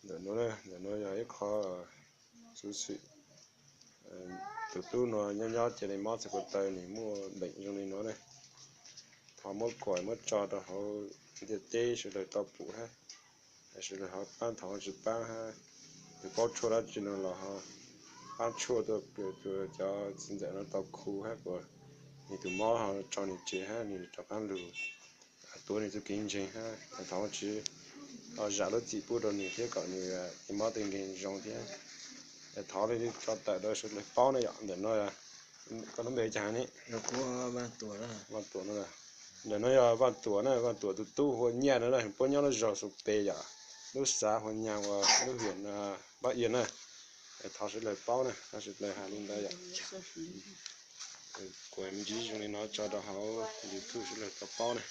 Ntawm nuav, ntawm nuav yog ib qho xuv xwm. Tus tub nuav nyob nyob cia li mob txhais ko taw, nws muaj npeem zoo li nuav ne. Thov muab kuam muab tso rau hauv ntiaj teb sawv daws tau pum hab, sawv daws ho paab, thov tsi paab hab, tus paub tshuaj dab tsi no los ho paab tshuaj tuaj, cov txiv ntxawm no tau khu hab kuas nws tus mob ho tso nws tseg hab nws rov qaab lug tuav nws txuj kev ntseeg hab. Thov Vaajtswv zam lub txim pub rau nws thiab kom nws tej mob tej nkeeg zoo thiab. Thov li tso tawm rau sawv daws paub ne yom. Ntawm no, koj lub npe cas ne? Vaaj Tuam no. Ntawm no yog Vaaj Tuam na, Vaaj Tuam tus tub hu ua Nyaj no na, puab nyob lub zog Xus Pes yom, lub xav Hua Nyas uas lub hiam Pab Ia na. Thov sawv daws paub na, thov sawv daws has li ntawd yom. Kuas ntsib zoo li no tso rau hauv YouTube sawv daws tau paub na.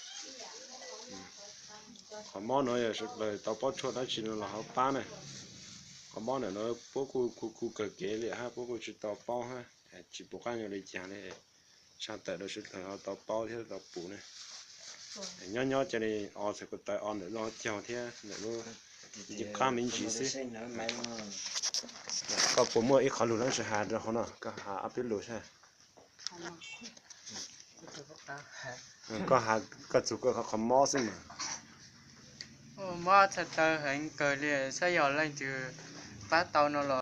Qhov mob no yog sawv daws tau paub tshuaj dab tsi no los ho paab na. Qhov mob ntawm no puab kuj khu khu kawg kev li hab puab kuj tsi tau paub hab, tsi pum qab yuav li cas li. Tshaj tawm rau sawv daws ho tau paub thiab tau pum ne. Nyob nyob cia li o txhais ko taw, o ntawm lub caug thiab ntawm lub ncej qab me ntsis xwb. Koj puas muaj ib qho lug dlaab tsi has rau hauv no, koj has ob peb lug saib. Koj has koj txug koj qhov mob xwb mas. Mob txhais taw heev kawg li, saib yog leej twg pab tau no los.